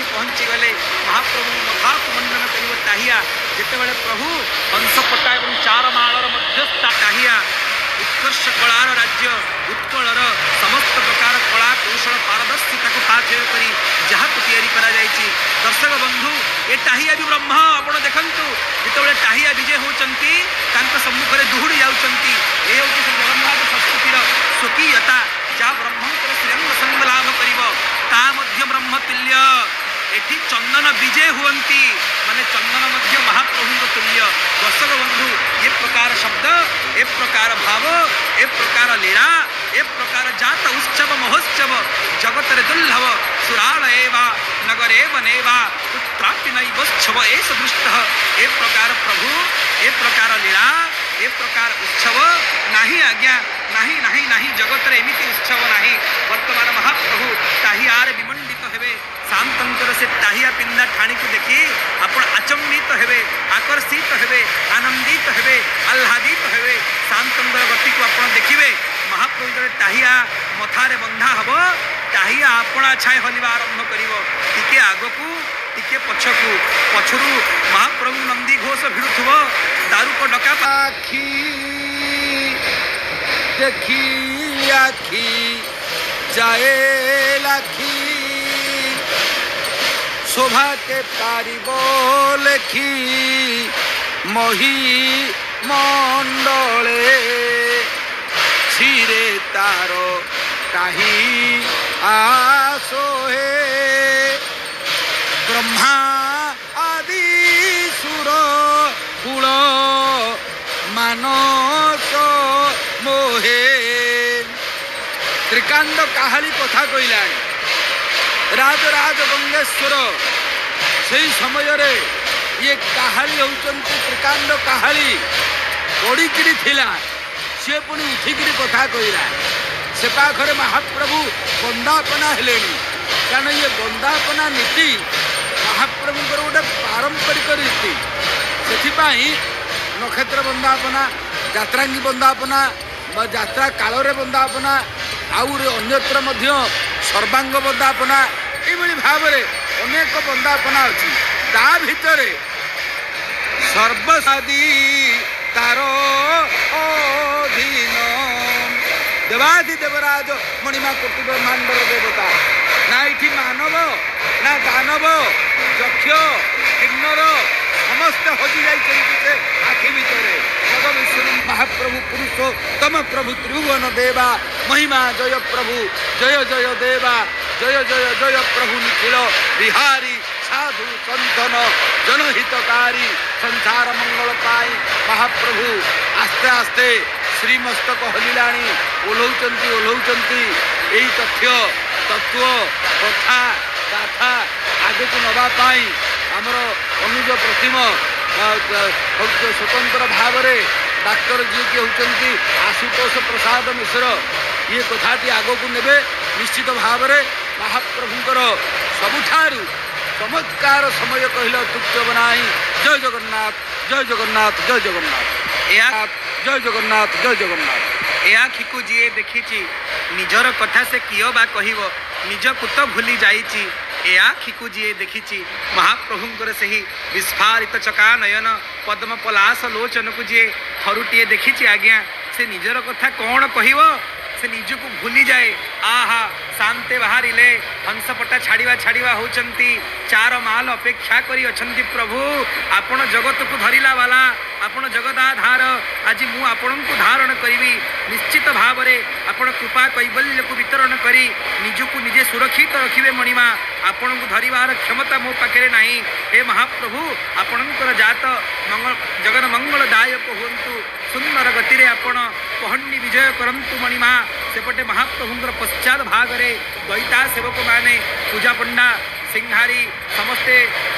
ଆସି ପହଞ୍ଚିଗଲେ। ମହାପ୍ରଭୁ ମଥାକୁ ମଣ୍ଡନ କରିବ ଟାହିଆ। ଯେତେବେଳେ ପ୍ରଭୁ ହଂସପଟା ଏବଂ ଚାରମାଳର ମଧ୍ୟସ୍ଥ ଟାହିଆ, ଉତ୍କର୍ଷ କଳାର ରାଜ୍ୟ ଉତ୍କଳର ସମସ୍ତ ପ୍ରକାର କଳା କୌଶଳ ପାରଦର୍ଶିତାକୁ ପାଥେୟ କରି ଯାହାକୁ ତିଆରି କରାଯାଇଛି। ଦର୍ଶକ ବନ୍ଧୁ, ଏ ଟାହିଆ ବି ବ୍ରହ୍ମ। ଆପଣ ଦେଖନ୍ତୁ, ଯେତେବେଳେ ଟାହିଆ ବିଜେ ହେଉଛନ୍ତି, ତାଙ୍କ ସମ୍ମୁଖରେ ଦୁହୁଡ଼ି ଯାଉଛନ୍ତି। ଏ ହେଉଛି ସେ ଜଗନ୍ନାଥ ସଂସ୍କୃତିର ସ୍ୱକୀୟତା। ଯାହା ବ୍ରହ୍ମଙ୍କର ଶ୍ରୀଅଙ୍ଗ ସଙ୍ଗ ଲାଭ କରିବ, ତା ମଧ୍ୟ ବ୍ରହ୍ମ ତୁଲ୍ୟ। ଏଠି ଚନ୍ଦନ ବିଜେ ହୁଅନ୍ତି, ମାନେ ଚନ୍ଦନ ମଧ୍ୟ ମହାପ୍ରଭୁଙ୍କ ତୁଲ୍ୟ। ଦର୍ଶକ ବନ୍ଧୁ, ଏ ପ୍ରକାର ଶବ୍ଦ, ଏ ପ୍ରକାର ଭାବ, ଏ ପ୍ରକାର ଲୀଳା, ଏ ପ୍ରକାର ଜାତ ଉତ୍ସବ ମହୋତ୍ସବ ଜଗତରେ ଦୁର୍ଲଭ। ସୁରାଳୟେ ବା ନଗରେ ବନେ ବା କୁତ୍ରାପି ନୈବୋତ୍ସବ ଏଷ ଦୃଷ୍ଟ। ଏ ପ୍ରକାର ପ୍ରଭୁ, ଏ ପ୍ରକାର ଲୀଳା, ଏ ପ୍ରକାର ଉତ୍ସବ ନାହିଁ ଆଜ୍ଞା, ନାହିଁ, ନାହିଁ, ନାହିଁ। ଜଗତରେ ଏମିତି ଉତ୍ସବ ନାହିଁ। ବର୍ତ୍ତମାନ ମହାପ୍ରଭୁ ଟାହିଆରେ ବିମଣ୍ଡିତ ହେବେ। ସାନ୍ତଙ୍କର ସେ ଟାହିଆ ପିନ୍ଧା ଠାଣିକୁ ଦେଖି ଆପଣ ଆଚମ୍ବିତ ହେବେ, ଆକର୍ଷିତ ହେବେ, ଆନନ୍ଦିତ ହେବେ, ଆହ୍ଲାଦିତ ହେବେ। ସାନ୍ତଙ୍କର ଗତିକୁ ଆପଣ ଦେଖିବେ। ମହାପ୍ରଭୁ ଯେତେବେଳେ ଟାହିଆ ମଥାରେ ବନ୍ଧା ହବ, ଟାହିଆ ଆପଣା ଛାଏ ହଲିବା ଆରମ୍ଭ କରିବ, ଟିକେ ଆଗକୁ ଟିକେ ପଛକୁ। ପଛରୁ ମହାପ୍ରଭୁ ନନ୍ଦୀ ଘୋଷ ଭିଡୁଥିବ, ଦାରୁକ ଡକା। ଆଖି ଦେଖି ଆଖି ଯାଏ ଲାଖି, ଶୋଭାକେ ପାରିବ ଲେଖି ମହି ମଣ୍ଡଳେ, ଶିରେ ତାର କାହି ଆସୋହେ। ବ୍ରହ୍ମା ଆଦି ସୁର କୁଳ ମାନସ ମୋହେ। ତ୍ରିକାଣ୍ଡ କାହାଳି କଥା କହିଲାଣି। ରାଜରାଜ ଗଙ୍ଗେଶ୍ୱର ସେଇ ସମୟରେ ଇଏ କାହାଳି ହେଉଛନ୍ତି। ତ୍ରିକାଣ୍ଡ କାହାଳି ପଡ଼ିକିରି ଥିଲା, ସିଏ ପୁଣି ଉଠିକିରି କଥା କହିଲା। ସେ ପାଖରେ ମହାପ୍ରଭୁ ବନ୍ଦାପନା ହେଲେଣି, କାରଣ ଇଏ ବନ୍ଦାପନା ନୀତି ମହାପ୍ରଭୁଙ୍କର ଗୋଟେ ପାରମ୍ପରିକ ରୀତି। ସେଥିପାଇଁ ନକ୍ଷତ୍ର ବନ୍ଦାପନା, ଯାତ୍ରାଙ୍ଗୀ ବନ୍ଦାପନା ବା ଯାତ୍ରା କାଳରେ ବନ୍ଦାପନା, ଆହୁରି ଅନ୍ୟତ୍ର ମଧ୍ୟ ସର୍ବାଙ୍ଗ ବନ୍ଦାପନା, ଏଇଭଳି ଭାବରେ ଅନେକ ବନ୍ଦାପନା ଅଛି। ତା ଭିତରେ ସର୍ବସାଦି ତାର ଅଧୀନ ଦେବାଧି ଦେବରାଜ ମଣିମା କୋଟି ବ୍ରହ୍ମାଣ୍ଡର ଦେବତା। ନା ଏଇଠି ମାନବ ନା ଦାନବ, ଯକ୍ଷ କିନ୍ନର ସମସ୍ତେ ହଜି ଯାଇଛନ୍ତି ସେ ଆଖି ଭିତରେ। ଜଗବିଷ୍ଣୁ ମହାପ୍ରଭୁ ପୁରୁଷୋତ୍ତମ ପ୍ରଭୁ ତ୍ରିଭୁବନ ଦେବା ମହିମା ଜୟ ପ୍ରଭୁ ଜୟ ଜୟ ଦେବା ଜୟ ଜୟ ଜୟ ପ୍ରଭୁ ନିଖିଳ ବିହାରୀ ସାଧୁ ସନ୍ତନ ଜନହିତକାରୀ। ସଂସାର ମଙ୍ଗଳ ପାଇଁ ମହାପ୍ରଭୁ ଆସ୍ତେ ଆସ୍ତେ ଶ୍ରୀମସ୍ତକ ହଲିଲାଣି, ଓହ୍ଲଉଛନ୍ତି, ଓହ୍ଲଉଛନ୍ତି। ଏଇ ତଥ୍ୟ ତତ୍ତ୍ୱ କଥା ଗାଥା ଆଗକୁ ନେବା ପାଇଁ ଆମର ଅନୁଜ ପ୍ରତିମ ସ୍ୱତନ୍ତ୍ର ଭାବରେ ଡାକ୍ତର ଯିଏକି ହେଉଛନ୍ତି ଆଶୁତୋଷ ପ୍ରସାଦ ମିଶ୍ର, ଇଏ କଥାଟି ଆଗକୁ ନେବେ। ନିଶ୍ଚିତ ଭାବରେ ମହାପ୍ରଭୁଙ୍କର ସବୁଠାରୁ ଚମତ୍କାର ସମୟ କହିଲେ ଅତ୍ୟୁକ୍ତି ହେବ ନାହିଁ। ଜୟ ଜଗନ୍ନାଥ, ଜୟ ଜଗନ୍ନାଥ, ଜୟ ଜଗନ୍ନାଥ। ଏହା ଜୟ ଜଗନ୍ନାଥ, ଜୟ ଜଗନ୍ନାଥ। ଏ ଆଖିକୁ ଯିଏ ଦେଖିଛି, ନିଜର କଥା ସେ କିଏ ବା କହିବ? ନିଜକୁ ତ ଭୁଲି ଯାଇଛି। ଏ ଆଖିକୁ ଯିଏ ଦେଖିଛି, ମହାପ୍ରଭୁଙ୍କର ସେହି ବିସ୍ଫାରିତ ଚକାନୟନ ପଦ୍ମ ପଲାସ ଲୋଚନକୁ ଯିଏ ଥରୁଟିଏ ଦେଖିଛି ଆଜ୍ଞା, ସେ ନିଜର କଥା କ'ଣ କହିବ? ସେ ନିଜକୁ ଭୁଲିଯାଏ। ଆହା, ଶାନ୍ତେ ବାହାରିଲେ, ହଂସପଟା ଛାଡ଼ିବା ଛାଡ଼ିବା ହେଉଛନ୍ତି। ଚାର ମାଲ ଅପେକ୍ଷା କରି ଅଛନ୍ତି। ପ୍ରଭୁ, ଆପଣ ଜଗତକୁ ଧରିଲା ବାଲା, ଆପଣ ଜଗଦାଧାର। ଆଜି ମୁଁ ଆପଣଙ୍କୁ ଧାରଣ କରିବି। ନିଶ୍ଚିତ ଭାବରେ ଆପଣ କୃପା କୈବଲ୍ୟକୁ ବିତରଣ କରି ନିଜକୁ ନିଜେ ସୁରକ୍ଷିତ ରଖିବେ। ମଣିମା, ଆପଣଙ୍କୁ ଧରିବାର କ୍ଷମତା ମୋ ପାଖରେ ନାହିଁ। ହେ ମହାପ୍ରଭୁ, ଆପଣଙ୍କର ଜାତ ମଙ୍ଗଳ ଜଗନ ମଙ୍ଗଳଦାୟକ ହୁଅନ୍ତୁ। ସୁନ୍ଦର ଗତିରେ ଆପଣ ପହଣ୍ଡି ବିଜୟ କରନ୍ତୁ ମଣିମା। ସେପଟେ ମହାପ୍ରଭୁଙ୍କର ପଶ୍ଚାତ ଭାଗରେ ଦଇତା ସେବକମାନେ, ପୂଜା ପଣ୍ଡା, ସିଂହାରୀ ସମସ୍ତେ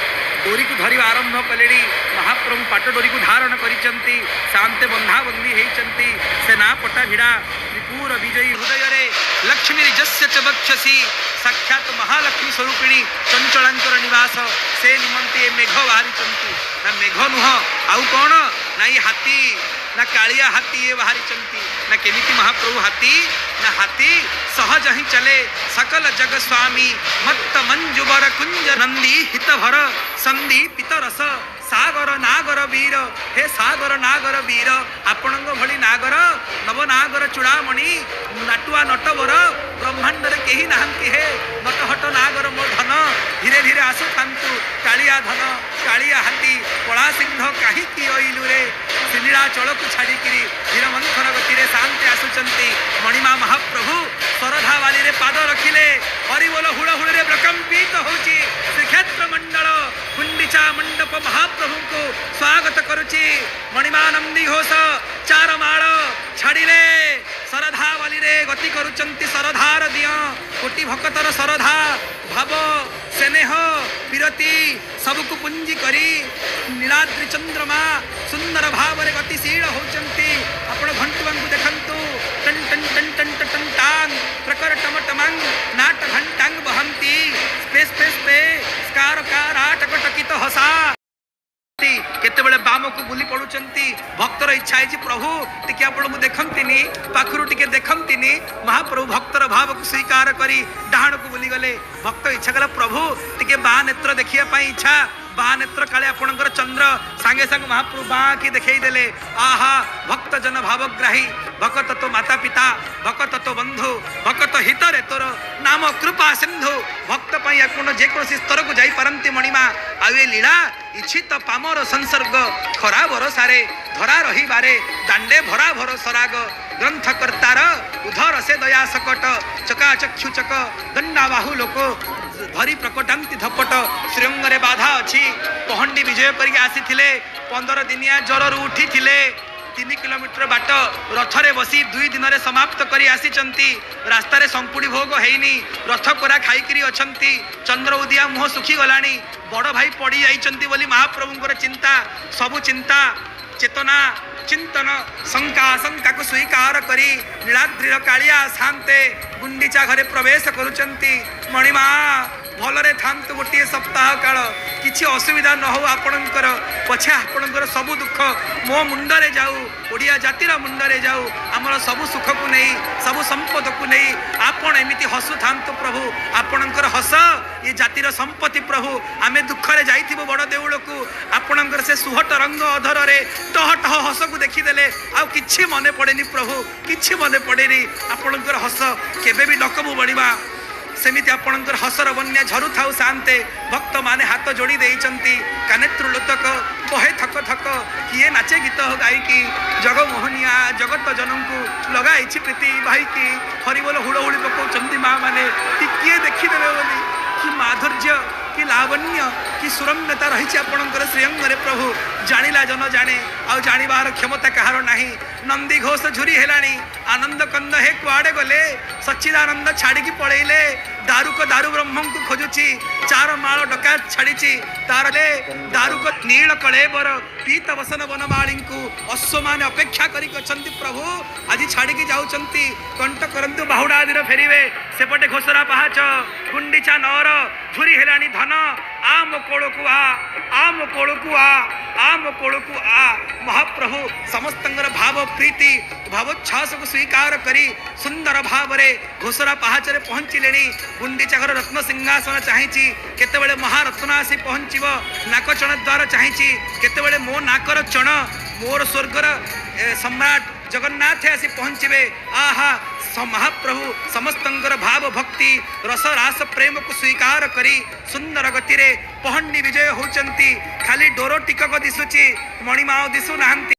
ଡୋରିକୁ ଧରିବା ଆରମ୍ଭ କଲେଣି। ମହାପ୍ରଭୁ ପାଟଡୋରିକୁ ଧାରଣ କରିଛନ୍ତି, ଶାନ୍ତେ ବନ୍ଧାବନ୍ଧି ହେଇଛନ୍ତି, ସେନା ପଟା ଭିଡ଼ା ତ୍ରିପୁର ବିଜୟୀ ହୃଦୟରେ ଲକ୍ଷ୍ମୀ ନିଜସ୍ୟ ଚ ବକ୍ଷସି, ସାକ୍ଷାତ ମହାଲକ୍ଷ୍ମୀ ସ୍ୱରୂପିଣୀ ଚଞ୍ଚଳାଙ୍କର ନିବାସ। ସେ ନିମନ୍ତେ ଏ ମେଘ ବାହାରିଛନ୍ତି ନା ମେଘ ନୁହଁ ଆଉ କ'ଣ ନା ଏଇ ହାତୀ ନା କାଳିଆ ହାତୀ ଏ ବାହାରିଛନ୍ତି ନା କେମିତି ମହାପ୍ରଭୁ ହାତୀ ନା ହାତୀ ସହଜ ହିଁ ଚଲେ ସକଲ ଜଗ ସ୍ୱାମୀ ମତ୍ତ ମଞ୍ଜୁବର କୁଞ୍ଜ ନନ୍ଦୀ ହିତଭର ସନ୍ଧି ପିତରସ ସାଗର ନାଗର ବୀର। ହେ ସାଗର ନାଗର ବୀର, ଆପଣଙ୍କ ଭଳି ନାଗର ନବନାଗର ଚୂଡ଼ାମଣି ନାଟୁଆ ନଟବର ବ୍ରହ୍ମାଣ୍ଡରେ କେହି ନାହାନ୍ତି। ହେ ନଟହଟ ନାଗର ମୋ ଧନ, ଧୀରେ ଧୀରେ ଆସୁଥାନ୍ତୁ କାଳିଆ ଧନ କାଳିଆ ହାତୀ କଳା ସିଂହ କାହିଁକି ଅଇଲୁରେ। ଶ୍ରୀନୀଳାଚଳକୁ ଛାଡ଼ିକିରି ଧୀର ମନ୍ଥର ଗତିରେ ଶାନ୍ତି ଆସୁଛନ୍ତି ମଣିମା ମହାପ୍ରଭୁ। ଶରଧା ବାଲିରେ ପାଦ ରଖିଲେ ହରିବୋଲ ହୁଳହୁଳିରେ ପ୍ରକମ୍ପିତ ହେଉଛି ଶ୍ରୀକ୍ଷେତ୍ର ମଣ୍ଡଳ। ଗୁଣ୍ଡିଚା ମଣ୍ଡପ ମହାପ୍ରଭୁଙ୍କୁ ସ୍ୱାଗତ କରୁଛି। ମଣିମା ନନ୍ଦୀ ଘୋଷ ଚାରମାଳ ଛାଡ଼ିଲେ, ଶରଧା ବାଲିରେ ଗତି କରୁଛନ୍ତି ଶରଧାର ଦିଅଁ। କୋଟି ଭକତର ଶରଧା ଭାବ ସ୍ନେହ ବିରତି ସବୁକୁ ପୁଞ୍ଜି କରି ନୀଳାଦ୍ରି ଚନ୍ଦ୍ରମା ସୁନ୍ଦର ଭାବରେ ଗତିଶୀଳ ହେଉଛନ୍ତି। ଆପଣ ଘଣ୍ଟୁଆଙ୍କୁ ଦେଖନ୍ତୁ, ଟନ୍ ଟନ୍ ଟନ୍ ଟନ୍ ton Tang ପ୍ରକର ଟମ ଟମାଂ ନାଟ ଘଣ୍ଟାଂ ବହନ୍ତି ସ୍ପେ ସ୍ପେ ସ୍ପେ ସ୍କାର କାର ଟକ ଟକିତ ହସା। କେତେବେଳେ ବାମକୁ ବୁଲି ପଡୁଛନ୍ତି। ଭକ୍ତର ଇଚ୍ଛା ହେଇଛି ପ୍ରଭୁ ଟିକେ ଆପଣଙ୍କୁ ଦେଖନ୍ତିନି, ପାଖରୁ ଟିକେ ଦେଖନ୍ତିନି। ମହାପ୍ରଭୁ ଭକ୍ତର ଭାବକୁ ସ୍ୱୀକାର କରି ଡାହାଣକୁ ବୁଲିଗଲେ। ଭକ୍ତ ଇଚ୍ଛା କଲା ପ୍ରଭୁ ଟିକେ ବାଁ ନେତ୍ର ଦେଖିବା ପାଇଁ ଇଚ୍ଛା, ବାଁ ନେତ୍ର କାଳେ ଆପଣଙ୍କର ଚନ୍ଦ୍ର। ସାଙ୍ଗେ ସାଙ୍ଗେ ମହାପ୍ରଭୁ ବାଁ କି ଦେଖେଇ ଦେଲେ। ଆହା, ଭକ୍ତ ଜନ ଭାବଗ୍ରାହୀ, ଭକତ ତୋ ମାତା ପିତା, ଭକତ ତୋ ବନ୍ଧୁ, ଭକତ ହିତରେ ତୋର ନାମ କୃପା ସିନ୍ଧୁ। ଭକ୍ତ ପାଇଁ ଆପଣ ଯେକୌଣସି ସ୍ତରକୁ ଯାଇପାରନ୍ତି ମଣିମା। ଆଉ ଏ ଲୀଳା ଇଚ୍ଛିତ ପାମର ସଂସର୍ଗ ଖରା ବରସାରେ ଧରା ରହିବାରେ ଦାଣ୍ଡେ ଭରା ଭର ସରାଗ। ଗ୍ରନ୍ଥକର୍ତ୍ତାର ଉଧର ସେ ଦୟା ସକଟ ଚକାଚକ୍ଷୁ ଚକ ଦଣ୍ଡା ବାହୁ ଲୋକ ଧରି ପ୍ରକଟାନ୍ତି ଧପଟ। ଶ୍ରୀଅଙ୍ଗରେ ବାଧା ଅଛି। ପହଣ୍ଡି ବିଜୟ କରିକି ଆସିଥିଲେ, 15 ଦିନିଆ ଜ୍ୱରରୁ ଉଠିଥିଲେ, 3 କିଲୋମିଟର ବାଟ ରଥରେ ବସି 2 ଦିନରେ ସମାପ୍ତ କରି ଆସିଛନ୍ତି। ରାସ୍ତାରେ ସଂପୁଡ଼ି ଭୋଗ ହେଇନି, ରଥ କୋରା ଖାଇକିରି ଅଛନ୍ତି। ଚନ୍ଦ୍ର ଉଦିଆ ମୁହଁ ଶୁଖିଗଲାଣି, ବଡ଼ ଭାଇ ପଡ଼ି ଯାଇଛନ୍ତି ବୋଲି ମହାପ୍ରଭୁଙ୍କର ଚିନ୍ତା। ସବୁ ଚିନ୍ତା ଚେତନା ଚିନ୍ତନ ଶଙ୍କା ଆଶଙ୍କାକୁ ସ୍ୱୀକାର କରି ନୀଳାଦ୍ରିର କାଳିଆ ଶାନ୍ତେ ଗୁଣ୍ଡିଚା ଘରେ ପ୍ରବେଶ କରୁଛନ୍ତି। ମଣିମା ଭଲରେ ଥାନ୍ତୁ ଗୋଟିଏ ସପ୍ତାହ କାଳ, କିଛି ଅସୁବିଧା ନ ହଉ ଆପଣଙ୍କର, ପଛେ ଆପଣଙ୍କର ସବୁ ଦୁଃଖ ମୋ ମୁଣ୍ଡରେ ଯାଉ, ଓଡ଼ିଆ ଜାତିର ମୁଣ୍ଡରେ ଯାଉ। ଆମର ସବୁ ସୁଖକୁ ନେଇ ସବୁ ସମ୍ପଦକୁ ନେଇ ଆପଣ ଏମିତି ହସୁଥାନ୍ତୁ ପ୍ରଭୁ। ଆପଣଙ୍କର ହସ ଏ ଜାତିର ସମ୍ପତ୍ତି ପ୍ରଭୁ। ଆମେ ଦୁଃଖରେ ଯାଇଥିବୁ ବଡ଼ ଦେଉଳକୁ, ଆପଣଙ୍କର ସେ ସୁହଟ ରଙ୍ଗ ଅଧରରେ ଟହ ଟହ ହସକୁ ଦେଖିଦେଲେ ଆଉ କିଛି ମନେ ପଡ଼େନି ପ୍ରଭୁ, କିଛି ମନେ ପଡ଼େନି। ଆପଣଙ୍କର ହସ କେବେ ବି ଡକବୁ ବଢ଼ିବା। ସେମିତି ଆପଣଙ୍କର ହସର ବନ୍ୟା ଝରୁଥାଉ ଶାନ୍ତେ। ଭକ୍ତମାନେ ହାତ ଯୋଡ଼ି ଦେଇଛନ୍ତି, କାନେତ୍ରୁ ଲୋତକ ବହେ ଥକ ଥକ, କିଏ ନାଚେ ଗୀତ ଗାଇକି। ଜଗମୋହନିଆ ଜଗତ ଜନଙ୍କୁ ଲଗାଇଛି ପ୍ରୀତି ଭାଇକି। ହରିବୋଲ ହୁଳହୁଳି ପକାଉଛନ୍ତି ମା ମାନେ, ଟିକିଏ ଦେଖିଦେବେ ବୋଲି। କି ମାଧୁର୍ଯ୍ୟ, କି ଲାବଣ୍ୟ, କି ସୁରମ୍ୟତା ରହିଛି ଆପଣଙ୍କର ଶ୍ରୀଅଙ୍ଗରେ ପ୍ରଭୁ। ଜାଣିଲା ଜନ ଜାଣେ, ଆଉ ଜାଣିବାର କ୍ଷମତା କାହାର ନାହିଁ। ନନ୍ଦୀ ଘୋଷ ଝୁରି ହେଲାଣି, ଆନନ୍ଦ କନ୍ଦ ହେ କୁଆଡ଼େ ଗଲେ, ସଚ୍ଚିଦାନନ୍ଦ ଛାଡ଼ିକି ପଳେଇଲେ। ଦାରୁକ ଦାରୁ ବ୍ରହ୍ମଙ୍କୁ ଖୋଜୁଛି, ଚାର ମାଳ ଡକା ଛାଡ଼ିଛି ତାର ଦାରୁକ ନୀଳ କଳେବର ପୀତ ବସନ ବନମାଳୀଙ୍କୁ ଅଶ୍ୱମାନେ ଅପେକ୍ଷା କରିକି ଅଛନ୍ତି ପ୍ରଭୁ ଆଜି ଛାଡ଼ିକି ଯାଉଛନ୍ତି। କଣ୍ଟ କରନ୍ତୁ ବାହୁଡ଼ା ଦିନ ଫେରିବେ। ସେପଟେ ଘୋଷରା ପାହାଚ ଗୁଣ୍ଡିଚା ନଅର ଝୁରି ହେଲାଣି ଧନ। ଆମ କୋଳକୁ ଆ, ଆମ କୋଳକୁ ଆ, ଆମ କୋଳକୁ ଆ। ମହାପ୍ରଭୁ ସମସ୍ତଙ୍କର ଭାବ ପ୍ରୀତି ଭାବୋଚ୍ଛ୍ୱାସକୁ ସ୍ୱୀକାର କରି ସୁନ୍ଦର ଭାବରେ ଘୋଷରା ପାହାଚରେ ପହଞ୍ଚିଲେଣି। ଗୁଣ୍ଡିଚା ଘର ରତ୍ନ ସିଂହାସନ ଚାହିଁଛି କେତେବେଳେ ମହାରତ୍ନ ଆସି ପହଞ୍ଚିବ। ନାକଚଣ ଦ୍ୱାର ଚାହିଁଛି କେତେବେଳେ ମୋ ନାକର ଚଣ ମୋର ସ୍ୱର୍ଗର ସମ୍ରାଟ ଜଗନ୍ନାଥ ଆସି ପହଞ୍ଚିବେ। ଆହା, ମହାପ୍ରଭୁ ସମସ୍ତଙ୍କର ଭାବ ଭକ୍ତି ରସ ରାସ ପ୍ରେମକୁ ସ୍ୱୀକାର କରି ସୁନ୍ଦର ଗତିରେ ପହଣ୍ଡି ବିଜୟ ହେଉଛନ୍ତି। ଖାଲି ଡୋର ଟିକକ ଦିଶୁଛି, ମଣିମା ଆଉ ଦିଶୁନାହାନ୍ତି।